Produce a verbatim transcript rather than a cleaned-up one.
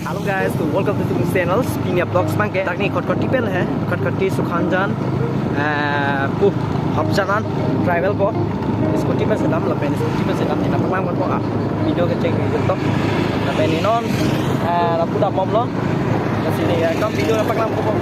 Hello guys, to welcome to the channel Pinia Vlogs. Bangke dak ni Khatkhati pen he, Khatkhati Sukhanjan, eh, pu Hapchanan travel ko scooty pen sedam lapen scooty pen sedam ni nangpaklang ko, ah, video kecheng video to. Lapen non, eh, lapu dam bomlo. Lasi ni, eh, kam video nangpaklang ko.